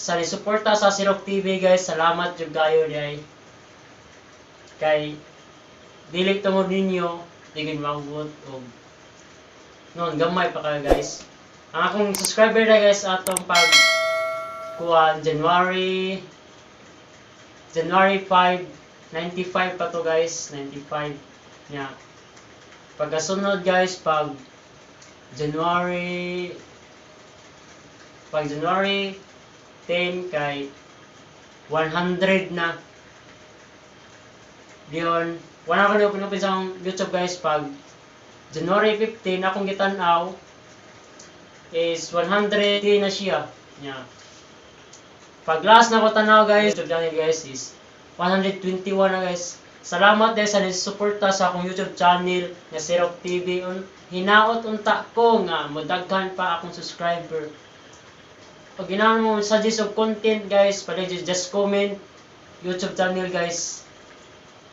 Sa ni-suporta sa Sirok TV, guys, salamat jud kayo diay. Kay dili tungod ninyo, di gid maabot og noon gamay pa kayo, guys. Ang akong subscriber na, guys, atong pag kuan January 5, 95 pa to, guys, 95 nya. Pagkasunod, guys, pag January 10 kay 100 na. Diyon, wala ko na open sa akong YouTube, guys. Pag January 15, akong gitan-aw is 100 na siya. Nya. Pag last na ko tanaw, guys, YouTube channel, guys, is 121 na, guys. Salamat dahil sa nisuporta sa akong YouTube channel nga Sirok TV. Hinaot unta ko nga modaghan pa akong subscriber. Pag ginahan mo suggest og content, guys, pwede just comment YouTube channel, guys.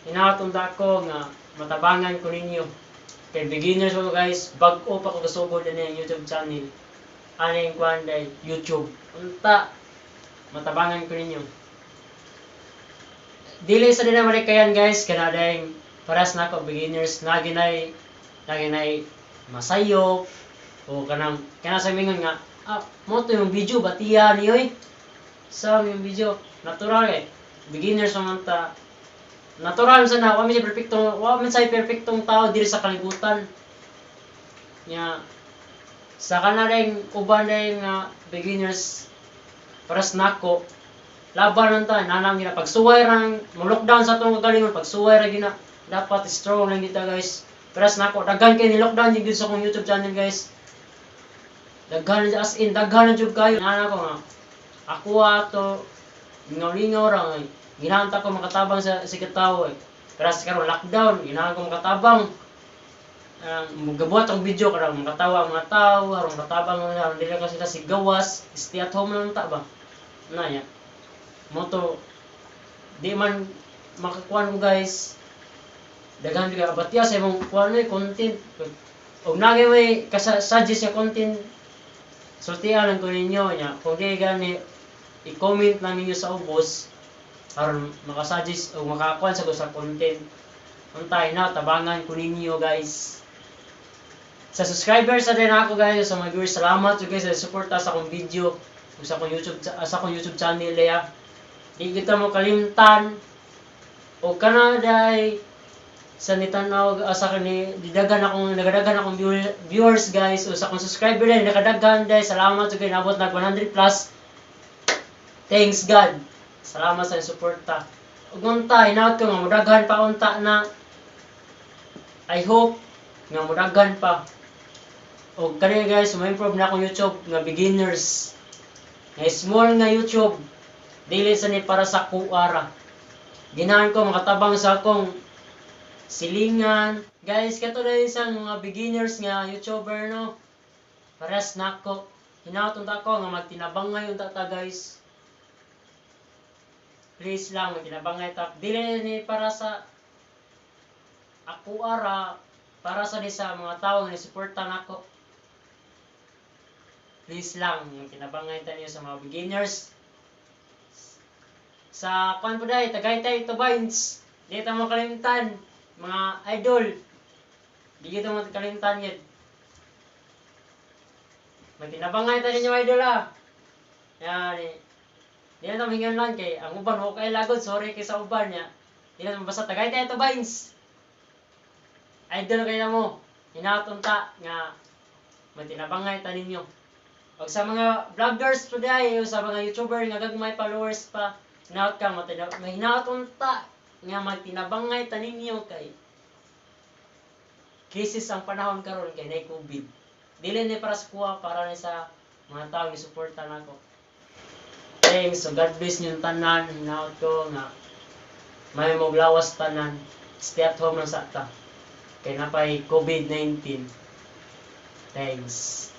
Hinaot unta ko nga matabangan ko ninyo. Kay beginners ko, guys, bag-o pa ko kasugod ani ang YouTube channel. Ani ang kuan day YouTube. Unta matabangan ko ninyo. Dili sa din naman kayan, guys, kana dayng paras na ako beginners, lagi nay masayop o kanang kana sa mingon nga ah mo to yung video batiya ni oy sa yung video natural eh, beginners man ta, natural sa na wa man siya perfecto, wa man say perfectong tao diri sa kalibutan nya. Sa kana ring uban ring nga beginners paras nako, laban lang ta nanang gina pagsuway rang mo lockdown sa atong kagalingon, pagsuway ra gina. Dapat strong lang kita, guys. Paras nako, daghan kay ni lockdown jud sa akong YouTube channel, guys. Daghan, as in daghan na jud kayo. Nana ko nga ako ato lingaw-lingaw ra ngay ginahan ko makatabang sa sikat tao eh. Pero sa karon lockdown, ginahan ko makatabang. Ang gabuhat og video karon makatawa ang mga tao, aron makatabang nila, aron dili kasi sila si gawas, stay at home lang ta ba. Na ya. Mo to di man makakuan ko, guys. Daghan ka abatya sa imong kuan eh, content. Og nagay may kasa suggest sa content, sultian lang ko ninyo nya. Kung di gani, i-comment lang ninyo sa ubos aron makasuggest o makakuan sa ko sa content. Untay na tabangan ko ninyo, guys. Sa subscribers sa din ako, guys, sa mga viewers, salamat jud guys sa suporta sa akong video ug sa akong YouTube channel ya. Di kita mo kalimtan o kana day sa nitanaw sa kani didaghan akong nagadagan akong viewers, guys, o sa akong subscriber din nakadaghan day. Salamat jud kay nabot nag 100 plus. Thanks God, salamat sa suporta. Ug unta hinaot ko nga modaghan pa unta na. I hope nga modaghan pa. Og kani, guys, mo-improve na akong YouTube nga beginners nga small nga YouTube. Dili sa ni para sa kuara, ginahan ko makatabang sa akong silingan, guys. Kato na isang mga beginners nga YouTuber, no, pares nako. Hinaot unta ko nga magtinabangay unta ta, guys. Please lang, magtinabangay ta. Dili ni para sa ako ara, para sa ni sa mga tao nga nisuporta nako. Please lang, magtinabangay ta niyo sa mga beginners sa kuan po dai Tagaytay to Vines. Di ta mo kalimtan, mga idol. Di kita mo kalimtan yun. Magtinabangay ta ninyo, idol, ah. Yan eh. Di na hingan lang kay ang uban mo kay lagod, sorry kay sa uban niya. Di na basta Tagaytay to Vines. Idol kay mo. Hinaot unta nga magtinabangay ta ninyo. Og sa mga vloggers po dai, o sa mga YouTuber nga gagmay followers pa, hinaot ka hinaot unta nga magtinabangay ta ninyo kay crisis ang panahon karon kay nay COVID. Dili ni para sa kuha, para ni sa mga tao ni suporta nako. Thanks. So God bless ninyong tanan. Hinaot ko nga may mo lawas tanan. Stay at home lang sa ta. Kay napay COVID-19. Thanks.